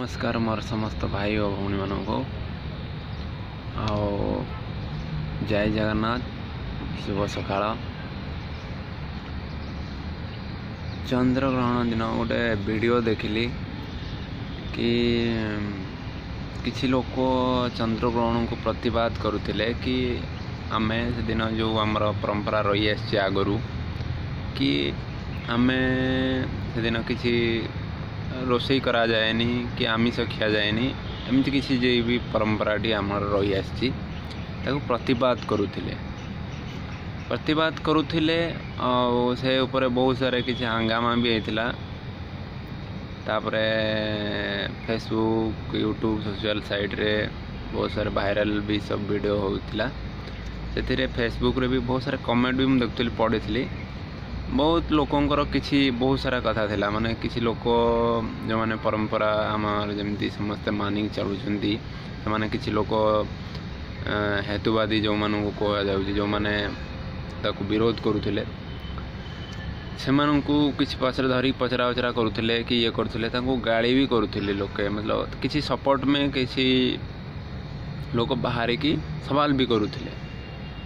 ନମସ୍କାର ମୋର ସମସ୍ତ ଭାଇ ଓ ଭଉଣୀମାନଙ୍କୁ, ଆଉ ଜୟ ଜଗନ୍ନାଥ। ଶୁଭ ସକାଳ। ଚନ୍ଦ୍ରଗ୍ରହଣ ଦିନ ଗୋଟେ ଭିଡ଼ିଓ ଦେଖିଲି କି କିଛି ଲୋକ ଚନ୍ଦ୍ରଗ୍ରହଣକୁ ପ୍ରତିବାଦ କରୁଥିଲେ କି ଆମେ ସେଦିନ ଯେଉଁ ଆମର ପରମ୍ପରା ରହିଆସିଛି ଆଗରୁ କି ଆମେ ସେଦିନ କିଛି ରୋଷେଇ କରାଯାଏନି କି ଆମିଷ ଖିଆଯାଏନି, ଏମିତି କିଛି ଯେ ବି ପରମ୍ପରାଟି ଆମର ରହିଆସିଛି ତାକୁ ପ୍ରତିବାଦ କରୁଥିଲେ। ଆଉ ସେ ଉପରେ ବହୁତ ସାରା କିଛି ହାଙ୍ଗାମା ବି ହେଇଥିଲା। ତାପରେ ଫେସବୁକ୍, ୟୁଟ୍ୟୁବ୍, ସୋସିଆଲ୍ ସାଇଟ୍ରେ ବହୁତ ସାରା ଭାଇରାଲ୍ ବି ସବୁ ଭିଡ଼ିଓ ହେଉଥିଲା। ସେଥିରେ ଫେସବୁକ୍ରେ ବି ବହୁତ ସାରା କମେଣ୍ଟ ବି ମୁଁ ଦେଖୁଥିଲି, ପଢ଼ିଥିଲି। ବହୁତ ଲୋକଙ୍କର କିଛି ବହୁତ ସାରା କଥା ଥିଲା। ମାନେ କିଛି ଲୋକ ଯେଉଁମାନେ ପରମ୍ପରା ଆମର ଯେମିତି ସମସ୍ତେ ମାନିକି ଚଳୁଛନ୍ତି, ସେମାନେ କିଛି ଲୋକ ହେତୁବାଦୀ ଯେଉଁମାନଙ୍କୁ କୁହାଯାଉଛି, ଯେଉଁମାନେ ତାକୁ ବିରୋଧ କରୁଥିଲେ, ସେମାନଙ୍କୁ କିଛି ପଛରେ ଧରିକି ପଚରା ଉଚରା କରୁଥିଲେ କି ଇଏ କରୁଥିଲେ, ତାଙ୍କୁ ଗାଳି ବି କରୁଥିଲେ ଲୋକେ। ମତଲବ କିଛି ସପୋର୍ଟ ମେ କିଛି ଲୋକ ବାହାରିକି ସୱାଲ ବି କରୁଥିଲେ।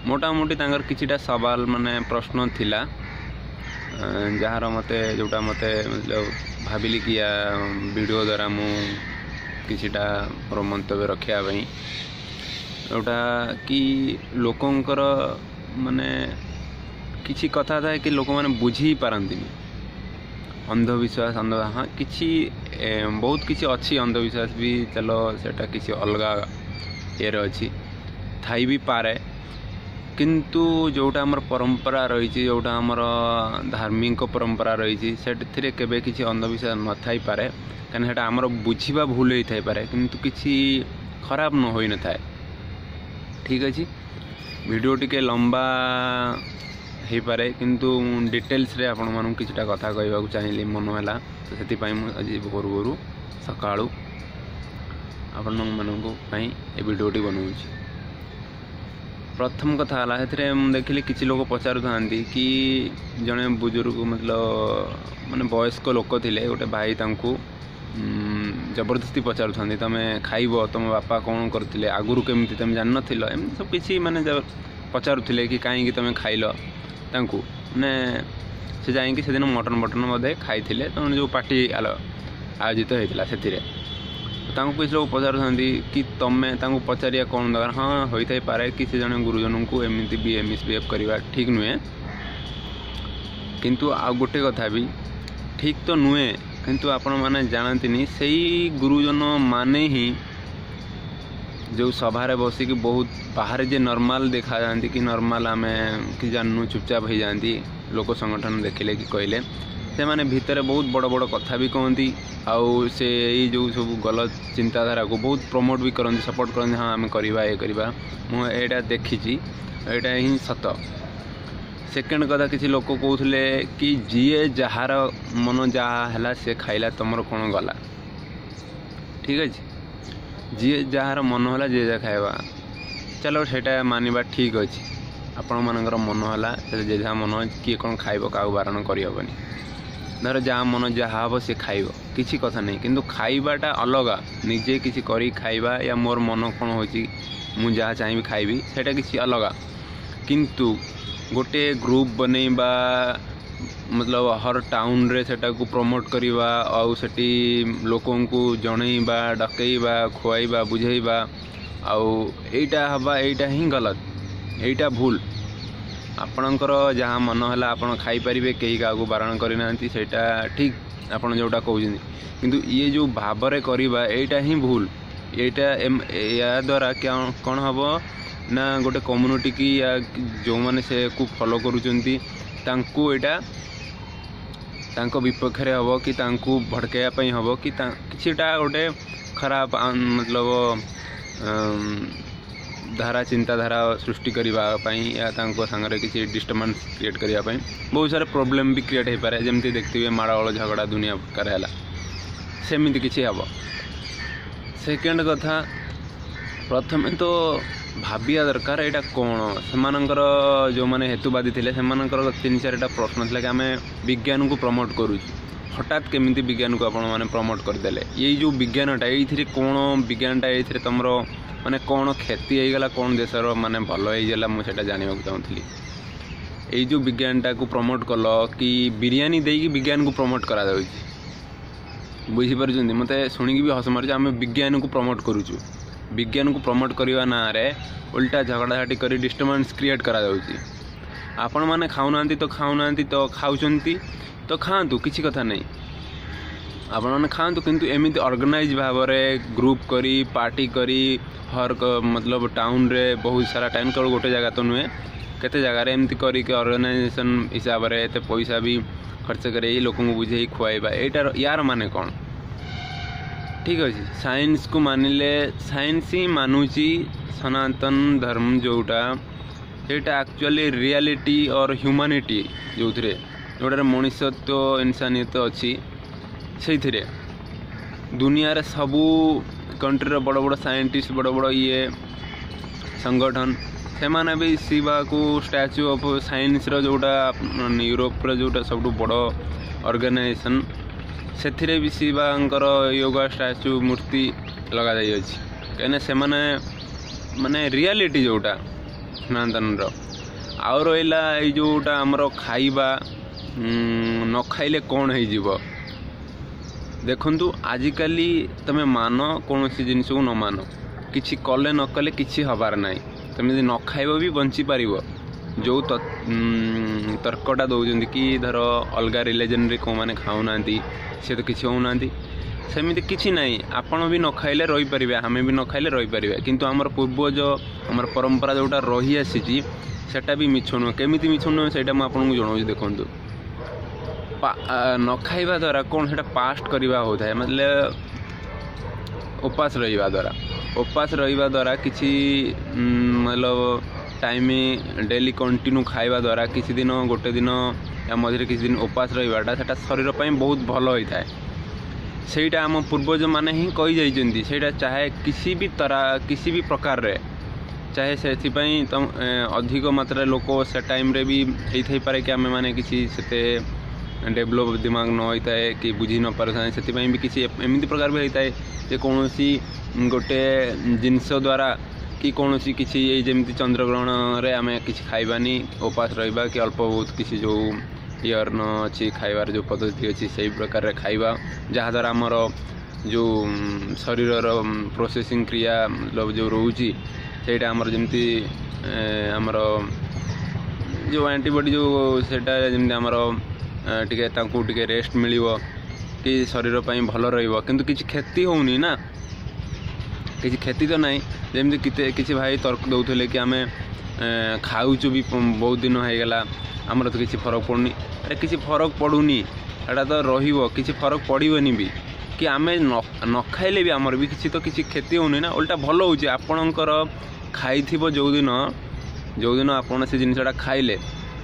ମୋଟାମୋଟି ତାଙ୍କର କିଛିଟା ସୱାଲ ମାନେ ପ୍ରଶ୍ନ ଥିଲା, ଯାହାର ମୋତେ ଯେଉଁଟା ମୋତେ ମତଲବ ଭାବିଲି କି ୟା ଭିଡ଼ିଓ ଦ୍ୱାରା ମୁଁ କିଛିଟା ମୋର ମନ୍ତବ୍ୟ ରଖିବା ପାଇଁ, ଯେଉଁଟା କି ଲୋକଙ୍କର ମାନେ କିଛି କଥା ଥାଏ କି ଲୋକମାନେ ବୁଝି ପାରନ୍ତିନି। ଅନ୍ଧବିଶ୍ୱାସ, ହଁ କିଛି ବହୁତ କିଛି ଅଛି ଅନ୍ଧବିଶ୍ୱାସ ବି, ଚାଲ ସେଇଟା କିଛି ଅଲଗା ଇଏରେ ଅଛି, ଥାଇ ବି ପାରେ। କିନ୍ତୁ ଯେଉଁଟା ଆମର ପରମ୍ପରା ରହିଛି, ଯେଉଁଟା ଆମର ଧାର୍ମିକ ପରମ୍ପରା ରହିଛି, ସେଥିରେ କେବେ କିଛି ଅନ୍ଧବିଶ୍ୱାସ ନଥାଇପାରେ। କାହିଁକିନା ସେଇଟା ଆମର ବୁଝିବା ଭୁଲ ହେଇଥାଇପାରେ, କିନ୍ତୁ କିଛି ଖରାପ ନ ହୋଇନଥାଏ। ଠିକ୍ ଅଛି, ଭିଡ଼ିଓ ଟିକେ ଲମ୍ବା ହେଇପାରେ, କିନ୍ତୁ ମୁଁ ଡିଟେଲ୍ସରେ ଆପଣମାନଙ୍କୁ କିଛିଟା କଥା କହିବାକୁ ଚାହିଁଲି, ମନ ହେଲା ତ ସେଥିପାଇଁ ମୁଁ ଆଜି ଭୋରୁ ଭୋରୁ ସକାଳୁ ଆପଣମାନଙ୍କ ପାଇଁ ଏ ଭିଡ଼ିଓଟି ବନାଉଛି। ପ୍ରଥମ କଥା ହେଲା, ସେଥିରେ ମୁଁ ଦେଖିଲି କିଛି ଲୋକ ପଚାରୁଥାନ୍ତି କି ଜଣେ ବୁଜୁର୍ଗ ମତଲବ ମାନେ ବୟସ୍କ ଲୋକ ଥିଲେ, ଗୋଟେ ଭାଇ ତାଙ୍କୁ ଜବରଦସ୍ତି ପଚାରୁଥାନ୍ତି, ତୁମେ ଖାଇବ, ତୁମ ବାପା କ'ଣ କରୁଥିଲେ ଆଗରୁ, କେମିତି ତୁମେ ଜାଣିନଥିଲ, ଏମିତି ସବୁ କିଛି ମାନେ ପଚାରୁଥିଲେ କି କାହିଁକି ତୁମେ ଖାଇଲ। ତାଙ୍କୁ ମାନେ ସେ ଯାଇକି ସେଦିନ ମଟନ୍ ଫଟନ୍ ବୋଧେ ଖାଇଥିଲେ, ତେଣୁ ଯେଉଁ ପାର୍ଟି ଆୟୋଜିତ ହେଇଥିଲା ସେଥିରେ ତାଙ୍କୁ କିଛି ଲୋକ ପଚାରୁଥାନ୍ତି କି ତୁମେ ତାଙ୍କୁ ପଚାରିବା କ'ଣ ଦରକାର। ହଁ ହୋଇଥାଇପାରେ କି ସେ ଜଣେ ଗୁରୁଜନଙ୍କୁ ଏମିତି ବି ମିସବିହେଭ୍ କରିବା ଠିକ୍ ନୁହେଁ, କିନ୍ତୁ ଆଉ ଗୋଟେ କଥା ବି ଠିକ୍ ତ ନୁହେଁ, କିନ୍ତୁ ଆପଣମାନେ ଜାଣନ୍ତିନି ସେଇ ଗୁରୁଜନ ମାନେ ହିଁ ଯେଉଁ ସଭାରେ ବସିକି ବହୁତ ବାହାରେ ଯେ ନର୍ମାଲ୍ ଦେଖାଯାଆନ୍ତି କି ନର୍ମାଲ୍ ଆମେ କି ଜାଣିନୁ ଚୁପଚାପ ହେଇଯାଆନ୍ତି ଲୋକ ସଂଗଠନ ଦେଖିଲେ କି କହିଲେ, ସେମାନେ ଭିତରେ ବହୁତ ବଡ଼ ବଡ଼ କଥା ବି କହନ୍ତି। ଆଉ ସେ ଏଇ ଯେଉଁ ସବୁ ଗଲତ ଚିନ୍ତାଧାରାକୁ ବହୁତ ପ୍ରମୋଟ୍ ବି କରନ୍ତି, ସପୋର୍ଟ କରନ୍ତି, ହଁ ଆମେ କରିବା ଇଏ କରିବା। ମୁଁ ଏଇଟା ଦେଖିଛି, ଏଇଟା ହିଁ ସତ। ସେକେଣ୍ଡ କଥା, କିଛି ଲୋକ କହୁଥିଲେ କି ଯିଏ ଯାହାର ମନ ଯାହା ହେଲା ସେ ଖାଇଲା, ତୁମର କ'ଣ ଗଲା। ଠିକ୍ ଅଛି, ଯିଏ ଯାହାର ମନ ହେଲା ଯିଏ ଯାହା ଖାଇବା, ଚାଲ ସେଇଟା ମାନିବା ଠିକ୍ ଅଛି। ଆପଣମାନଙ୍କର ମନ ହେଲା ଯିଏ ଯାହା ମନ, କିଏ କ'ଣ ଖାଇବ କାହାକୁ ବାରଣ କରିହେବନି। ଧର ଯାହା ମନ ଯାହା ହେବ ସେ ଖାଇବ, କିଛି କଥା ନାହିଁ। କିନ୍ତୁ ଖାଇବାଟା ଅଲଗା, ନିଜେ କିଛି କରି ଖାଇବା ୟା ମୋର ମନ କ'ଣ ହେଉଛି ମୁଁ ଯାହା ଚାହିଁବି ଖାଇବି, ସେଇଟା କିଛି ଅଲଗା। କିନ୍ତୁ ଗୋଟେ ଗ୍ରୁପ୍ ବନେଇବା, ମତଲବ ହର ଟାଉନରେ ସେଟାକୁ ପ୍ରମୋଟ୍ କରିବା, ଆଉ ସେଠି ଲୋକଙ୍କୁ ଜଣେଇବା, ଡକେଇବା, ଖୁଆଇବା, ବୁଝେଇବା, ଆଉ ଏଇଟା ହେବା, ଏଇଟା ହିଁ ଗଲତ, ଏଇଟା ଭୁଲ। ଆପଣଙ୍କର ଯାହା ମନ ହେଲା ଆପଣ ଖାଇପାରିବେ, କେହି କାହାକୁ ବାରଣ କରିନାହାନ୍ତି, ସେଇଟା ଠିକ୍ ଆପଣ ଯେଉଁଟା କହୁଛନ୍ତି। କିନ୍ତୁ ଇଏ ଯେଉଁ ଭାବରେ କରିବା ଏଇଟା ହିଁ ଭୁଲ। ଏଇଟା ଏହାଦ୍ୱାରା କ'ଣ ହେବ ନା ଗୋଟେ କମ୍ୟୁନିଟି କି ୟା ଯେଉଁମାନେ ସେକୁ ଫଲୋ କରୁଛନ୍ତି ତାଙ୍କୁ ଏଇଟା ତାଙ୍କ ବିପକ୍ଷରେ ହେବ କି ତାଙ୍କୁ ଭଡ଼କେଇବା ପାଇଁ ହେବ କି କିଛିଟା ଗୋଟେ ଖରାପ ମତଲବ ଧାରା ଚିନ୍ତାଧାରା ସୃଷ୍ଟି କରିବା ପାଇଁ ୟା ତାଙ୍କ ସାଙ୍ଗରେ କିଛି ଡିଷ୍ଟର୍ବାନ୍ସ କ୍ରିଏଟ୍ କରିବା ପାଇଁ ବହୁତ ସାରା ପ୍ରୋବ୍ଲେମ୍ ବି କ୍ରିଏଟ୍ ହେଇପାରେ। ଯେମିତି ଦେଖିଥିବେ ମାଡ଼ଗୋଳ ଝଗଡ଼ା ଦୁନିଆ ପ୍ରକାର ହେଲା, ସେମିତି କିଛି ହେବ। ସେକେଣ୍ଡ କଥା, ପ୍ରଥମେ ତ ଭାବିବା ଦରକାର ଏଇଟା କ'ଣ। ସେମାନଙ୍କର ଯେଉଁମାନେ ହେତୁବାଦୀ ଥିଲେ ସେମାନଙ୍କର 3-4ଟା ପ୍ରଶ୍ନ ଥିଲା କି ଆମେ ବିଜ୍ଞାନକୁ ପ୍ରମୋଟ୍ କରୁଛୁ। ହଠାତ୍ କେମିତି ବିଜ୍ଞାନକୁ ଆପଣମାନେ ପ୍ରମୋଟ୍ କରିଦେଲେ? ଏଇ ଯେଉଁ ବିଜ୍ଞାନଟା, ଏଇଥିରେ କ'ଣ ବିଜ୍ଞାନଟା, ଏଇଥିରେ ତୁମର ମାନେ କ'ଣ କ୍ଷତି ହେଇଗଲା, କ'ଣ ଦେଶର ମାନେ ଭଲ ହେଇଗଲା, ମୁଁ ସେଇଟା ଜାଣିବାକୁ ଚାହୁଁଥିଲି। ଏଇ ଯେଉଁ ବିଜ୍ଞାନଟାକୁ ପ୍ରମୋଟ୍ କଲ କି ବିରିୟାନୀ ଦେଇକି ବିଜ୍ଞାନକୁ ପ୍ରମୋଟ୍ କରାଯାଉଛି, ବୁଝିପାରୁଛନ୍ତି? ମୋତେ ଶୁଣିକି ବି ହସ ମାରୁଛି। ଆମେ ବିଜ୍ଞାନକୁ ପ୍ରମୋଟ୍ କରୁଛୁ, ବିଜ୍ଞାନକୁ ପ୍ରମୋଟ୍ କରିବା ନାଁରେ ଓଲଟା ଝଗଡ଼ାଝାଟି କରି ଡିଷ୍ଟର୍ବାନ୍ସ କ୍ରିଏଟ୍ କରାଯାଉଛି। ଆପଣମାନେ ଖାଉନାହାନ୍ତି ତ ଖାଉନାହାନ୍ତି, ତ ଖାଉଛନ୍ତି ତ ଖାଆନ୍ତୁ, କିଛି କଥା ନାହିଁ, ଆପଣମାନେ ଖାଆନ୍ତୁ। କିନ୍ତୁ ଏମିତି ଅର୍ଗାନାଇଜ୍ ଭାବରେ ଗ୍ରୁପ୍ କରି ପାର୍ଟି କରି ହର ମତଲବ ଟାଉନରେ ବହୁତ ସାରା ଟାଇମ୍, କେବଳ ଗୋଟେ ଜାଗା ତ ନୁହେଁ, କେତେ ଜାଗାରେ ଏମିତି କରିକି ଅର୍ଗାନାଇଜେସନ୍ ହିସାବରେ ଏତେ ପଇସା ବି ଖର୍ଚ୍ଚ କରେଇ ଲୋକଙ୍କୁ ବୁଝେଇ ଖୁଆଇବା, ଏଇଟାର ୟାର ମାନେ କ'ଣ? ଠିକ୍ ଅଛି, ସାଇନ୍ସକୁ ମାନିଲେ, ସାଇନ୍ସ ହିଁ ମାନୁଛି ସନାତନ ଧର୍ମ ଯେଉଁଟା, ସେଇଟା ଆକ୍ଚୁଆଲି ରିଆଲିଟି ଅର୍ ହ୍ୟୁମାନିଟି, ଯେଉଁଥିରେ ଯେଉଁଟାରେ ମଣିଷତ୍ୱ ଇନସାନିୟତ ଅଛି, ସେଇଥିରେ ଦୁନିଆରେ ସବୁ କଣ୍ଟ୍ରିର ବଡ଼ ବଡ଼ ସାଇଣ୍ଟିଷ୍ଟ, ବଡ଼ ବଡ଼ ଇଏ ସଂଗଠନ, ସେମାନେ ବି ଶିବାକୁ ଷ୍ଟାଚ୍ୟୁ ଅଫ୍ ସାଇନ୍ସର ଯେଉଁଟା ୟୁରୋପର ଯେଉଁଟା ସବୁଠୁ ବଡ଼ ଅର୍ଗାନାଇଜେସନ୍, ସେଥିରେ ବି ଶିବାଙ୍କର ୟୋଗା ଷ୍ଟାଚ୍ୟୁ ମୂର୍ତ୍ତି ଲଗାଯାଇଅଛି। କାହିଁକିନା ସେମାନେ ମାନେ ରିଆଲିଟି ଯେଉଁଟା ସନାତନର। ଆଉ ରହିଲା ଏଇ ଯେଉଁଟା ଆମର ଖାଇବା, ନ ଖାଇଲେ କ'ଣ ହେଇଯିବ? ଦେଖନ୍ତୁ, ଆଜିକାଲି ତୁମେ ମାନ କୌଣସି ଜିନିଷକୁ ନ ମାନ, କିଛି କଲେ ନ କଲେ କିଛି ହେବାର ନାହିଁ। ତୁମେ ଯଦି ନ ଖାଇବ ବି ବଞ୍ଚିପାରିବ। ଯେଉଁ ତର୍କଟା ଦେଉଛନ୍ତି କି ଧର ଅଲଗା ରିଲିଜନ୍ରେ କେଉଁମାନେ ଖାଉନାହାନ୍ତି, ସେ ତ କିଛି ହେଉନାହାନ୍ତି, ସେମିତି କିଛି ନାହିଁ। ଆପଣ ବି ନ ଖାଇଲେ ରହିପାରିବେ, ଆମେ ବି ନ ଖାଇଲେ ରହିପାରିବେ। କିନ୍ତୁ ଆମର ପୂର୍ବଜ, ଆମର ପରମ୍ପରା ଯେଉଁଟା ରହିଆସିଛି, ସେଟା ବି ମିଛ ନୁହେଁ। କେମିତି ମିଛ ନୁହେଁ ସେଇଟା ମୁଁ ଆପଣଙ୍କୁ ଜଣାଉଛି। ଦେଖନ୍ତୁ, ନ ଖାଇବା ଦ୍ୱାରା କ'ଣ ସେଇଟା ପାଷ୍ଟ କରିବା ହେଉଥାଏ, ମତଲବ ଉପାସ ରହିବା ଦ୍ୱାରା, ଉପାସ ରହିବା ଦ୍ୱାରା କିଛି ମତଲବ ଟାଇମ୍ ଡେଲି କଣ୍ଟିନ୍ୟୁ ଖାଇବା ଦ୍ୱାରା କିଛି ଦିନ, ଗୋଟେ ଦିନ ୟା ମଝିରେ କିଛି ଦିନ ଉପାସ ରହିବାଟା, ସେଇଟା ଶରୀର ପାଇଁ ବହୁତ ଭଲ ହୋଇଥାଏ। ସେଇଟା ଆମ ପୂର୍ବଜମାନେ ହିଁ କହିଯାଇଛନ୍ତି। ସେଇଟା ଚାହେ କିଛି ବି ତରା କିଛି ବି ପ୍ରକାରରେ ଚାହେ, ସେଥିପାଇଁ ତ ଅଧିକ ମାତ୍ରାରେ ଲୋକ ସେ ଟାଇମ୍ରେ ବି ହେଇଥାଇପାରେ କି ଆମେମାନେ କିଛି ସେତେ ଡେଭଲପ୍ ଦିମାଗ ନ ହୋଇଥାଏ କି ବୁଝି ନ ପାରିଥାଏ, ସେଥିପାଇଁ ବି କିଛି ଏମିତି ପ୍ରକାର ବି ହେଇଥାଏ ଯେ କୌଣସି ଗୋଟେ ଜିନିଷ ଦ୍ୱାରା କି କୌଣସି କିଛି, ଏଇ ଯେମିତି ଚନ୍ଦ୍ରଗ୍ରହଣରେ ଆମେ କିଛି ଖାଇବାନି, ଉପାସ ରହିବା କି ଅଳ୍ପ ବହୁତ କିଛି ଯେଉଁ ଇୟର୍ନ ଅଛି, ଖାଇବାର ଯେଉଁ ପଦ୍ଧତି ଅଛି ସେଇ ପ୍ରକାରରେ ଖାଇବା, ଯାହାଦ୍ୱାରା ଆମର ଯେଉଁ ଶରୀରର ପ୍ରୋସେସିଂ କ୍ରିୟା ଯେଉଁ ରହୁଛି, ସେଇଟା ଆମର ଯେମିତି ଆମର ଯେଉଁ ଆଣ୍ଟିବଡ଼ି ଯେଉଁ ସେଇଟା ଯେମିତି ଆମର ଟିକେ ତାଙ୍କୁ ଟିକେ ରେଷ୍ଟ ମିଳିବ କି ଶରୀର ପାଇଁ ଭଲ ରହିବ। କିନ୍ତୁ କିଛି କ୍ଷତି ହେଉନି ନା, କିଛି କ୍ଷତି ତ ନାହିଁ। ଯେମିତି କେତେ କିଛି ଭାଇ ତର୍କ ଦେଉଥିଲେ କି ଆମେ ଖାଉଛୁ ବି ବହୁତ ଦିନ ହେଇଗଲା, ଆମର ତ କିଛି ଫରକ ପଡ଼ୁନି। ଆରେ କିଛି ଫରକ ପଡ଼ୁନି ଏଇଟା ତ ରହିବ, କିଛି ଫରକ ପଡ଼ିବନି ବି କି ଆମେ ନ ଖାଇଲେ ବି ଆମର ବି କିଛି ତ କିଛି କ୍ଷତି ହେଉନି ନା, ଓଲଟା ଭଲ ହେଉଛି। ଆପଣଙ୍କର ଖାଇଥିବ ଯେଉଁଦିନ, ଯେଉଁଦିନ ଆପଣ ସେ ଜିନିଷଟା ଖାଇଲେ,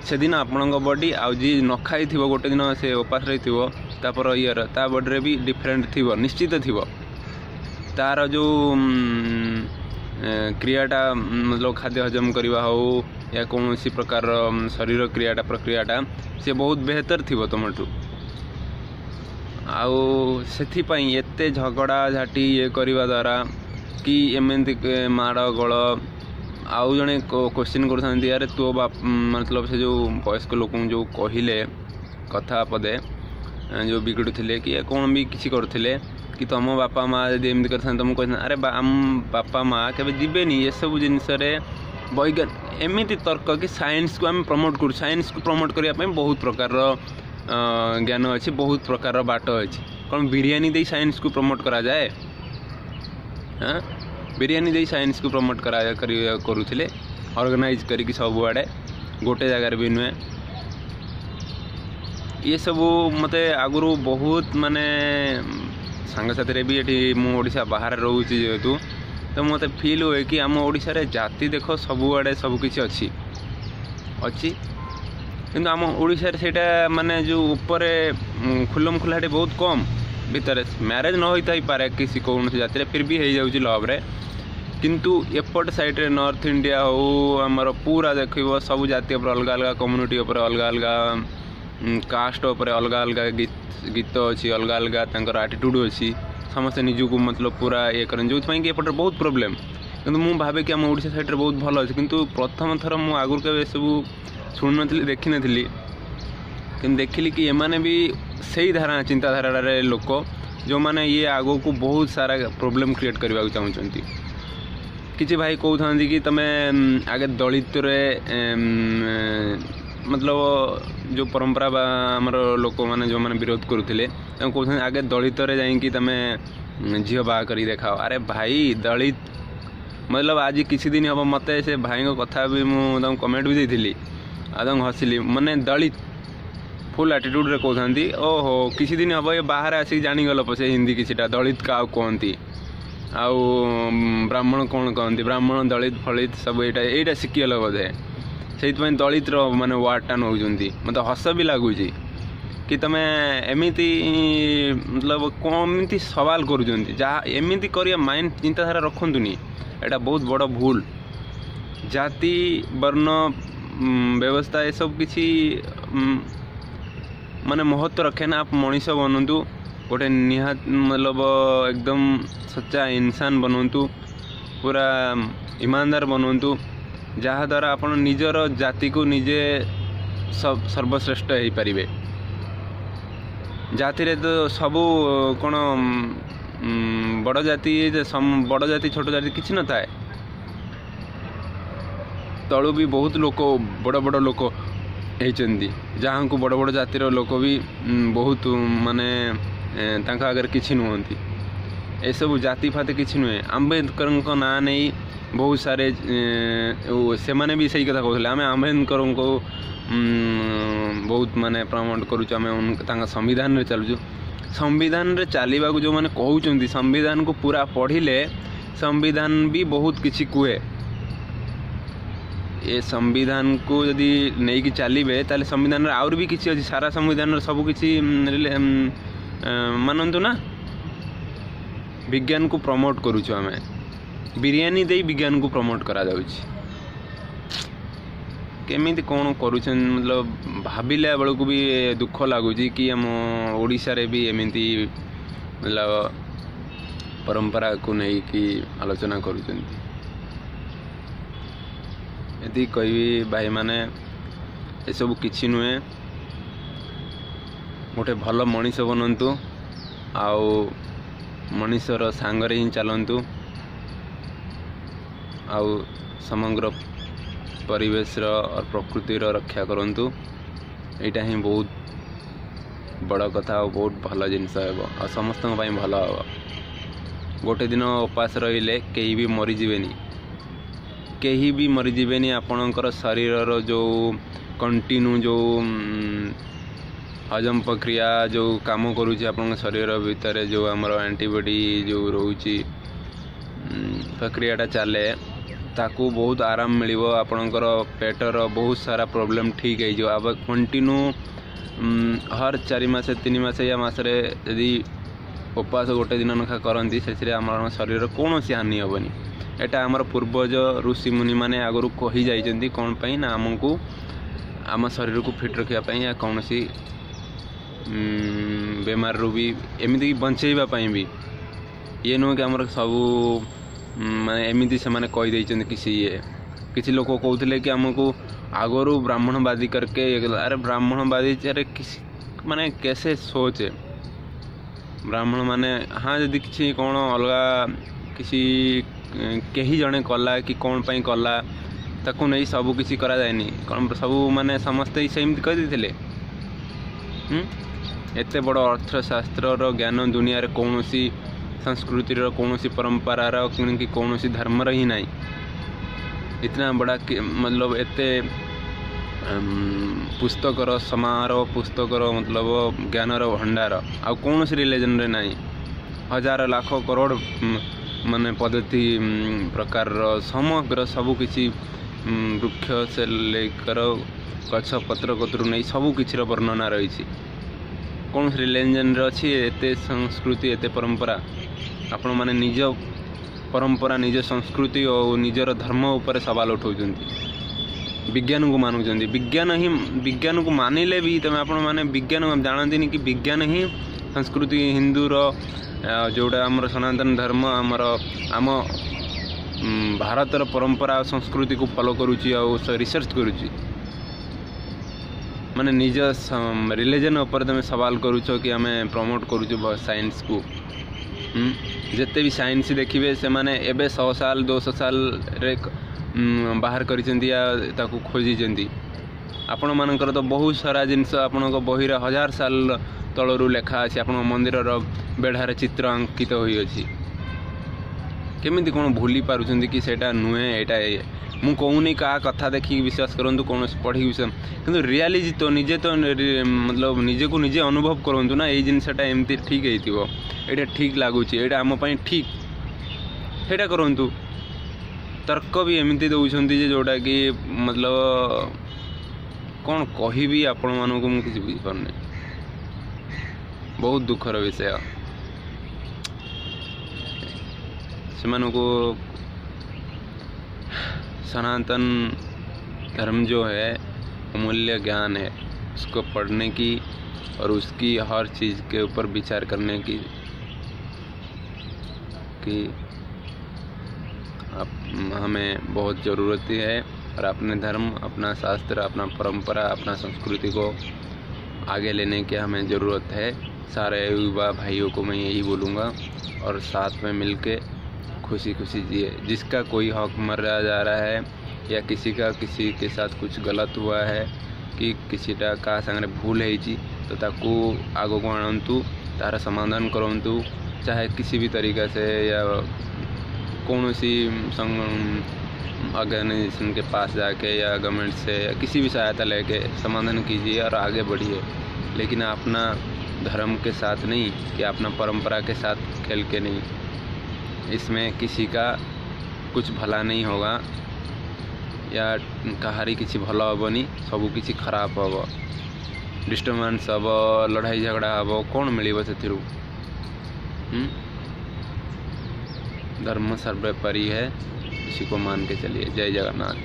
ସେଦିନ ଆପଣଙ୍କ ବଡ଼ି ଆଉ ଯିଏ ନ ଖାଇଥିବ, ଗୋଟେ ଦିନ ସେ ଉପାସ ରହିଥିବ, ତାପର ଇଏର ତା ବଡ଼ିରେ ବି ଡିଫରେଣ୍ଟ ଥିବ, ନିଶ୍ଚିତ ଥିବ। ତାର ଯେଉଁ କ୍ରିୟାଟା, ମତଲବ ଖାଦ୍ୟ ହଜମ କରିବା ହେଉ ୟା କୌଣସି ପ୍ରକାରର ଶରୀର କ୍ରିୟାଟା ପ୍ରକ୍ରିୟାଟା, ସେ ବହୁତ ବେହତର ଥିବ ତୁମଠୁ। ଆଉ ସେଥିପାଇଁ ଏତେ ଝଗଡ଼ା ଝାଟି ଇଏ କରିବା ଦ୍ୱାରା କି ଏମିତି ମାଡ଼ ଗୋଳ, ଆଉ ଜଣେ କୋଶ୍ଚିନ୍ କରୁଥାନ୍ତି, ଆରେ ତୋ ବାପ, ମତଲବ ସେ ଯେଉଁ ବୟସ୍କ ଲୋକଙ୍କୁ ଯେଉଁ କହିଲେ କଥା ପଦେ, ଯେଉଁ ବିଗିଡ଼ୁଥିଲେ କି କ'ଣ ବି କିଛି କରୁଥିଲେ କି ତୁମ ବାପା ମା' ଯଦି ଏମିତି କରିଥାନ୍ତେ ତୁମକୁ କହିଥାନ୍ତେ? ଆରେ ଆମ ବାପା ମା' କେବେ ଯିବେନି ଏସବୁ ଜିନିଷରେ। ବୈଜ୍ଞାନିକ ଏମିତି ତର୍କ କି ସାଇନ୍ସକୁ ଆମେ ପ୍ରମୋଟ୍ କରୁ। ସାଇନ୍ସକୁ ପ୍ରମୋଟ୍ କରିବା ପାଇଁ ବହୁତ ପ୍ରକାରର ଜ୍ଞାନ ଅଛି, ବହୁତ ପ୍ରକାରର ବାଟ ଅଛି। କ'ଣ ବିରିୟାନୀ ଦେଇ ସାଇନ୍ସକୁ ପ୍ରମୋଟ୍ କରାଯାଏ? ହଁ, ବିରିୟାନୀ ଦେଇ ସାଇନ୍ସକୁ ପ୍ରମୋଟ୍ କରା କରୁଥିଲେ ଅର୍ଗାନାଇଜ୍ କରିକି ସବୁଆଡ଼େ, ଗୋଟେ ଜାଗାରେ ବି ନୁହେଁ। ଇଏ ସବୁ ମୋତେ ଆଗରୁ ବହୁତ ମାନେ ସାଙ୍ଗସାଥିରେ ବି, ଏଠି ମୁଁ ଓଡ଼ିଶା ବାହାରେ ରହୁଛି ଯେହେତୁ, ତ ମୋତେ ଫିଲ୍ ହୁଏ କି ଆମ ଓଡ଼ିଶାରେ ଜାତି ଦେଖ ସବୁଆଡ଼େ ସବୁକିଛି ଅଛି ଅଛି, କିନ୍ତୁ ଆମ ଓଡ଼ିଶାରେ ସେଇଟା ମାନେ ଯେଉଁ ଉପରେ ଖୁଲମ ଖୁଲାଟି ବହୁତ କମ୍। ଭିତରେ ମ୍ୟାରେଜ୍ ନ ହୋଇଥାଇପାରେ କିଛି କୌଣସି ଜାତିରେ, ଫିର୍ ବି ହେଇଯାଉଛି ଲଭ୍ରେ। କିନ୍ତୁ ଏପଟ ସାଇଡ଼୍ରେ ନର୍ଥ ଇଣ୍ଡିଆ ହଉ, ଆମର ପୁରା ଦେଖିବ ସବୁ ଜାତି ଉପରେ ଅଲଗା ଅଲଗା କମ୍ୟୁନିଟି ଉପରେ ଅଲଗା ଅଲଗା କାଷ୍ଟ ଉପରେ ଅଲଗା ଅଲଗା ଗୀତ ଅଛି, ଅଲଗା ଅଲଗା ତାଙ୍କର ଆଟିଟ୍ୟୁଡ଼ ଅଛି। ସମସ୍ତେ ନିଜକୁ ମତଲବ ପୁରା ଇଏ କରନ୍ତି, ଯେଉଁଥିପାଇଁ କି ଏପଟରେ ବହୁତ ପ୍ରୋବ୍ଲେମ୍। କିନ୍ତୁ ମୁଁ ଭାବେ କି ଆମ ଓଡ଼ିଶା ସାଇଡ଼୍ରେ ବହୁତ ଭଲ ଅଛି। କିନ୍ତୁ ପ୍ରଥମ ଥର ମୁଁ ଆଗରୁ କେବେ ଏସବୁ ଶୁଣିନଥିଲି, ଦେଖିନଥିଲି, କିନ୍ତୁ ଦେଖିଲି କି ଏମାନେ ବି ସେଇ ଧାରା ଚିନ୍ତାଧାରାରେ ଲୋକ, ଯେଉଁମାନେ ଇଏ ଆଗକୁ ବହୁତ ସାରା ପ୍ରୋବ୍ଲେମ୍ କ୍ରିଏଟ୍ କରିବାକୁ ଚାହୁଁଛନ୍ତି। କିଛି ଭାଇ କହୁଥାନ୍ତି କି ତୁମେ ଆଗେ ଦଳିତରେ, ମତଲବ ଯେଉଁ ପରମ୍ପରା ବା ଆମର ଲୋକମାନେ ଯେଉଁମାନେ ବିରୋଧ କରୁଥିଲେ, ତାଙ୍କୁ କହୁଛନ୍ତି ଆଗେ ଦଳିତରେ ଯାଇକି ତୁମେ ଝିଅ ବାହା କରିକି ଦେଖାଅ। ଆରେ ଭାଇ, ଦଳିତ ମତଲବ ଆଜି କିଛି ଦିନ ହେବ ମୋତେ ସେ ଭାଇଙ୍କ କଥା ବି ମୁଁ ତାଙ୍କୁ କମେଣ୍ଟ ବି ଦେଇଥିଲି ଆଉ ତାଙ୍କୁ ହସିଲି। ମାନେ ଦଳିତ ଫୁଲ୍ ଆଟିଟ୍ୟୁଡ଼ରେ କହୁଥାନ୍ତି, ଓହୋ କିଛି ଦିନ ହେବ ଏ ବାହାରେ ଆସିକି ଜାଣିଗଲ ପଛେ ହିନ୍ଦୀ କିଛିଟା, ଦଳିତ କାହାକୁ କୁହନ୍ତି ଆଉ ବ୍ରାହ୍ମଣ କ'ଣ କହନ୍ତି, ବ୍ରାହ୍ମଣ ଦଳିତ ଫଳିତ ସବୁ ଏଇଟା ଶିଖିଗଲ ବୋଧେ, ସେଇଥିପାଇଁ ଦଳିତର ମାନେ ୱାର୍ଡ଼ଟା ନେଉଛନ୍ତି। ମୋତେ ହସ ବି ଲାଗୁଛି କି ତୁମେ ଏମିତି ମତଲବ କ'ଣ ଏମିତି ସୱାଲ କରୁଛନ୍ତି। ଯାହା ଏମିତି କରିବା ମାଇଣ୍ଡ ଚିନ୍ତାଧାରା ରଖନ୍ତୁନି, ଏଇଟା ବହୁତ ବଡ଼ ଭୁଲ। ଜାତି ବର୍ଣ୍ଣ ବ୍ୟବସ୍ଥା ଏସବୁ କିଛି ମାନେ ମହତ୍ଵ ରଖେ ନା। ମଣିଷ ବନନ୍ତୁ ଗୋଟେ ନିହାତ, ମତଲବ ଏକଦମ ସଚ୍ଚା ଇନସାନ ବନନ୍ତୁ, ପୁରା ଇମାନଦାର ବନନ୍ତୁ, ଯାହାଦ୍ୱାରା ଆପଣ ନିଜର ଜାତିକୁ ନିଜେ ସର୍ବଶ୍ରେଷ୍ଠ ହେଇପାରିବେ। ଜାତିରେ ତ ସବୁ କ'ଣ ବଡ଼ ଜାତି, ବଡ଼ ଜାତି ଛୋଟ ଜାତି କିଛି ନଥାଏ। ତଳୁ ବି ବହୁତ ଲୋକ ବଡ଼ ବଡ଼ ଲୋକ ହେଇଛନ୍ତି, ଯାହାଙ୍କୁ ବଡ଼ ବଡ଼ ଜାତିର ଲୋକ ବି ବହୁତ ମାନେ ତାଙ୍କ ଆଗରେ କିଛି ନୁହନ୍ତି। ଏସବୁ ଜାତି ଫାତି କିଛି ନୁହେଁ। ଆମ୍ବେଦକରଙ୍କ ନାଁ ନେଇ ବହୁତ ସାରେ ସେମାନେ ବି ସେଇ କଥା କହୁଥିଲେ, ଆମେ ଆମ୍ବେଦକରଙ୍କୁ ବହୁତ ମାନେ ପ୍ରମୋଟ କରୁଛୁ, ଆମେ ତାଙ୍କ ସମ୍ବିଧାନରେ ଚାଲୁଛୁ। ସମ୍ବିଧାନରେ ଚାଲିବାକୁ ଯେଉଁମାନେ କହୁଛନ୍ତି, ସମ୍ବିଧାନକୁ ପୁରା ପଢ଼ିଲେ ସମ୍ବିଧାନ ବି ବହୁତ କିଛି କୁହେ। ଏ ସମ୍ବିଧାନକୁ ଯଦି ନେଇକି ଚାଲିବେ ତାହେଲେ ସମ୍ବିଧାନରେ ଆହୁରି ବି କିଛି ଅଛି। ସାରା ସମ୍ବିଧାନର ସବୁ କିଛି ମାନନ୍ତୁ ନା। ବିଜ୍ଞାନକୁ ପ୍ରମୋଟ କରୁଛୁ ଆମେ, ବିରିୟାନୀ ଦେଇ ବିଜ୍ଞାନକୁ ପ୍ରମୋଟ କରାଯାଉଛି। କେମିତି କ'ଣ କରୁଛନ୍ତି ମତଲବ ଭାବିଲା ବେଳକୁ ବି ଦୁଃଖ ଲାଗୁଛି କି ଆମ ଓଡ଼ିଶାରେ ବି ଏମିତି ମତଲବ ପରମ୍ପରାକୁ ନେଇକି ଆଲୋଚନା କରୁଛନ୍ତି। ଏତିକି କହିବି ଭାଇମାନେ, ଏସବୁ କିଛି ନୁହେଁ। ଗୋଟେ ଭଲ ମଣିଷ ବନନ୍ତୁ ଆଉ ମଣିଷର ସାଙ୍ଗରେ ହିଁ ଚାଲନ୍ତୁ, ଆଉ ସମଗ୍ର ପରିବେଶର ପ୍ରକୃତିର ରକ୍ଷା କରନ୍ତୁ। ଏଇଟା ହିଁ ବହୁତ ବଡ଼ କଥା ଆଉ ବହୁତ ଭଲ ଜିନିଷ ହେବ ଆଉ ସମସ୍ତଙ୍କ ପାଇଁ ଭଲ ହେବ। ଗୋଟେ ଦିନ ଉପାସ ରହିଲେ କେହି ବି ମରିଯିବେନି, କେହି ବି ମରିଯିବେନି। ଆପଣଙ୍କର ଶରୀରର ଯେଉଁ କଣ୍ଟିନ୍ୟୁ ଯେଉଁ ହଜମ ପ୍ରକ୍ରିୟା ଯେଉଁ କାମ କରୁଛି ଆପଣଙ୍କ ଶରୀର ଭିତରେ, ଯେଉଁ ଆମର ଆଣ୍ଟିବଡି ଯେଉଁ ରହୁଛି ପ୍ରକ୍ରିୟାଟା ଚାଲେ, ତାକୁ ବହୁତ ଆରାମ ମିଳିବ। ଆପଣଙ୍କର ପେଟର ବହୁତ ସାରା ପ୍ରୋବ୍ଲେମ୍ ଠିକ୍ ହେଇଯିବ। ଆଉ କଣ୍ଟିନ୍ୟୁ ହର 4 ମାସ 3 ମାସ ୟା ମାସରେ ଯଦି ଉପବାସ ଗୋଟେ ଦିନ ଲେଖା କରନ୍ତି, ସେଥିରେ ଆମର ଶରୀରର କୌଣସି ହାନି ହେବନି। ଏଇଟା ଆମର ପୂର୍ବଜ ଋଷିମୁନିମାନେ ଆଗରୁ କହିଯାଇଛନ୍ତି। କ'ଣ ପାଇଁ ନା ଆମକୁ ଆମ ଶରୀରକୁ ଫିଟ୍ ରଖିବା ପାଇଁ ୟା କୌଣସି ବେମାରରୁ ବି ଏମିତିକି ବଞ୍ଚେଇବା ପାଇଁ ବି। ଇଏ ନୁହେଁ କି ଆମର ସବୁ ମାନେ ଏମିତି ସେମାନେ କହିଦେଇଛନ୍ତି କିଛି ଇଏ। କିଛି ଲୋକ କହୁଥିଲେ କି ଆମକୁ ଆଗରୁ ବ୍ରାହ୍ମଣବାଦୀ କରିକେ, ଆରେ ବ୍ରାହ୍ମଣବାଦୀ ଆରେ କିଛି ମାନେ କେସେ ସୋଚ ବ୍ରାହ୍ମଣ ମାନେ। ହଁ, ଯଦି କିଛି କ'ଣ ଅଲଗା କିଛି କେହି ଜଣେ କଲା କି କ'ଣ ପାଇଁ କଲା, ତାକୁ ନେଇ ସବୁ କିଛି କରାଯାଏନି। କ'ଣ ସବୁ ମାନେ ସମସ୍ତେ ସେମିତି କହିଦେଇଥିଲେ? ଏତେ ବଡ଼ ଅର୍ଥଶାସ୍ତ୍ରର ଜ୍ଞାନ ଦୁନିଆରେ କୌଣସି ସଂସ୍କୃତିର, କୌଣସି ପରମ୍ପରାର କି କୌଣସି ଧର୍ମର ହିଁ ନାହିଁ। ଇତନା ବଡ଼ା ମତଲବ ଏତେ ପୁସ୍ତକର ସମାରୋହ, ପୁସ୍ତକର ମତଲବ ଜ୍ଞାନର ଭଣ୍ଡାର ଆଉ କୌଣସି ରିଲିଜନରେ ନାହିଁ। ହଜାର ଲାଖ କରୋଡ଼ ମାନେ ପଦ୍ଧତି ପ୍ରକାରର ସମଗ୍ର ସବୁକିଛି, ବୃକ୍ଷ ସେ ଲେକର ଗଛ ପତ୍ର କତରୁ ନେଇ ସବୁ କିଛିର ବର୍ଣ୍ଣନା ରହିଛି। କୌଣସି ରିଲିଜନରେ ଅଛି ଏତେ ସଂସ୍କୃତି, ଏତେ ପରମ୍ପରା? ଆପଣମାନେ ନିଜ ପରମ୍ପରା, ନିଜ ସଂସ୍କୃତି ଓ ନିଜର ଧର୍ମ ଉପରେ ସବାଲ ଉଠାଉଛନ୍ତି। ବିଜ୍ଞାନକୁ ମାନୁଛନ୍ତି। ବିଜ୍ଞାନ ହିଁ, ବିଜ୍ଞାନକୁ ମାନିଲେ ବି ତମେ ଆପଣମାନେ ବିଜ୍ଞାନ ଜାଣନ୍ତିନି କି ବିଜ୍ଞାନ ହିଁ ସଂସ୍କୃତି ହିନ୍ଦୁର, ଯେଉଁଟା ଆମର ସନାତନ ଧର୍ମ, ଆମର ଆମ ଭାରତର ପରମ୍ପରା ଆଉ ସଂସ୍କୃତିକୁ ଫଲୋ କରୁଛି ଆଉ ରିସର୍ଚ୍ଚ କରୁଛି। ମାନେ ନିଜ ରିଲିଜନ୍ ଉପରେ ତୁମେ ସୱାଲ କରୁଛ କି ଆମେ ପ୍ରମୋଟ୍ କରୁଛୁ ସାଇନ୍ସକୁ। ଯେତେ ବି ସାଇନ୍ସ ଦେଖିବେ, ସେମାନେ ଏବେ 100 ସାଲ, 200 ସାଲରେ ବାହାର କରିଛନ୍ତି ୟା ତାକୁ ଖୋଜିଛନ୍ତି। ଆପଣମାନଙ୍କର ତ ବହୁତ ସାରା ଜିନିଷ ଆପଣଙ୍କ ବହିରେ ହଜାର ସାଲ ତଳରୁ ଲେଖା ଅଛି, ଆପଣଙ୍କ ମନ୍ଦିରର ବେଢ଼ାରେ ଚିତ୍ର ଅଙ୍କିତ ହୋଇଅଛି। କେମିତି କ'ଣ ଭୁଲି ପାରୁଛନ୍ତି କି ସେଇଟା ନୁହେଁ, ଏଇଟା ଇଏ? ମୁଁ କହୁନି କାହା କଥା ଦେଖିକି ବିଶ୍ୱାସ କରନ୍ତୁ, କୌଣସି ପଢ଼ିକି ବିଶ୍ୱାସ, କିନ୍ତୁ ରିଆଲିଟି ତ ନିଜେ ତ ମତଲବ ନିଜକୁ ନିଜେ ଅନୁଭବ କରନ୍ତୁ ନା, ଏଇ ଜିନିଷଟା ଏମିତି ଠିକ୍ ହେଇଥିବ, ଏଇଟା ଠିକ୍ ଲାଗୁଛି, ଏଇଟା ଆମ ପାଇଁ ଠିକ୍, ସେଇଟା କରନ୍ତୁ। ତର୍କ ବି ଏମିତି ଦେଉଛନ୍ତି ଯେ ଯେଉଁଟାକି ମତଲବ କ'ଣ କହିବି ଆପଣମାନଙ୍କୁ, ମୁଁ କିଛି ବୁଝିପାରୁନି। ବହୁତ ଦୁଃଖର ବିଷୟ। ସେମାନଙ୍କୁ सनातन धर्म जो है अमूल्य ज्ञान है, उसको पढ़ने की और उसकी हर चीज़ के ऊपर विचार करने की कि आप हमें बहुत ज़रूरत है। और अपने धर्म, अपना शास्त्र, अपना परंपरा, अपना संस्कृति को आगे लेने की हमें ज़रूरत है। सारे युवा भाइयों को मैं यही बोलूँगा, और साथ में मिलके खुशी खुशी जिए। जिसका कोई हक मरा जा रहा है या किसी का किसी के साथ कुछ गलत हुआ है कि किसीଟା କାହା ସାଙ୍ଗରେ ଭୁଲ ହେଇଛି, ତ ତାକୁ ଆଗକୁ ଆଣନ୍ତୁ, ତାର ସମାଧାନ କରନ୍ତୁ, चाहे किसी भी तरीक़ा से या कौन-सी ऑर्गेनाइजेशन के पास जाके या गवर्नमेंट से या किसी भी सहायता लेके समाधान कीजिए और आगे बढ़िए। लेकिन अपना धर्म के साथ नहीं, कि अपना परंपरा के साथ खेल के नहीं। इसमें किसी का कुछ भला नहीं होगा या କାହାରି କିଛି ଭଲ ହେବନି, ସବୁ କିଛି ଖରାପ ହେବ, ଡିଷ୍ଟର୍ବାନ୍ସ ହେବ, ଲଢ଼ାଇ ଝଗଡ଼ା ହେବ, କ'ଣ ମିଳିବ ସେଥିରୁ? धर्म सर्वोपरि है, इसी को मान के चलिए। जय जगन्नाथ।